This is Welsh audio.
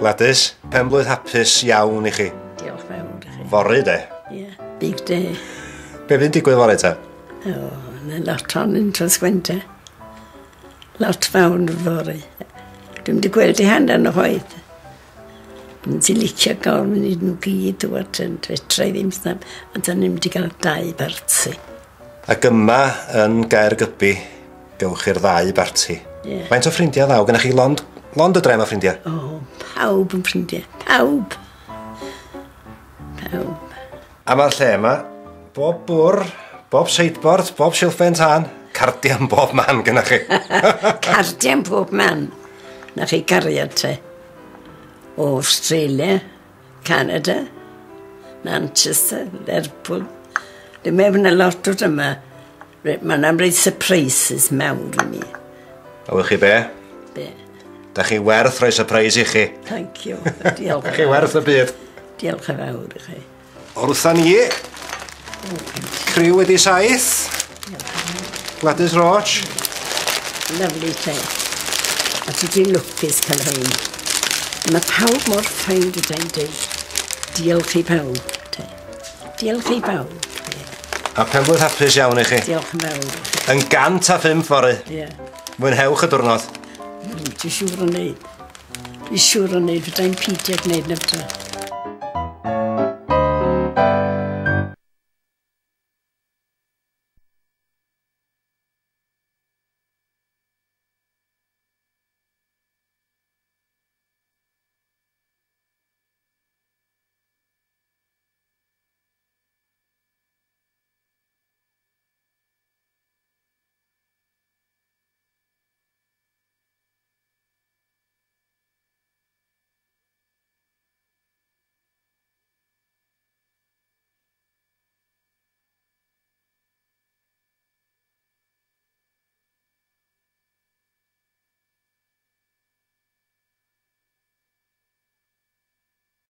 Gladys, penblwydd hapus iawn i chi. Diolch fawr i chi. Fory de. Ie, yeah, big day. Be fy'n digwydd fory te? O, na lot o'n yn Trosgwenta. Lot fawr yn fory. Dwi'n wedi gweld i hanner yn chwaith. Dwi'n ti licio gael mynd i nhw gyd dŵad yn fedra i ddim snap, ond da ni'n mynd i gael dau barti. Ac yma yn Gaergybi, gewch chi'r ddau barti. Ie. Faint o ffrindiau ddaw? Gennych chi lond, lond y drem o ffrindiau? O, pawb yn ffrindiau. Pawb. Pawb. A mae'r lle yma, bob bwr, bob sideboard, bob silfen tân, cardiau yn bob man gynna'ch chi. Cardiau yn bob man. Na chi gariad te. O Australia, Canada, Manchester, Lerpwl. Dwi'n meddwl na lot o'r yma. Mae yna rei surprises mawr i mi. A wch chi be? Be? Da chi werth rhoi surprise i chi. Thank you. Diolch. Da chi werth y byd. Diolch yn fawr i chi. O'r wrtha ni, criw wedi 7. Gladys Roach. Lovely te. A ti di'n lwcus cael rhain. Mae pawb mor fine dwi'n dweud. Diolch i pawb. Te. Diolch i pawb. A penblwydd hapus iawn i chi. Diolch yn fawr. Yn 105 fory. Ie. Mwynhewch y diwrnod. Dwi'n siŵr o wneud. Dwi'n siŵr o wneud. Fydda i'n peidio gwneud na fydda.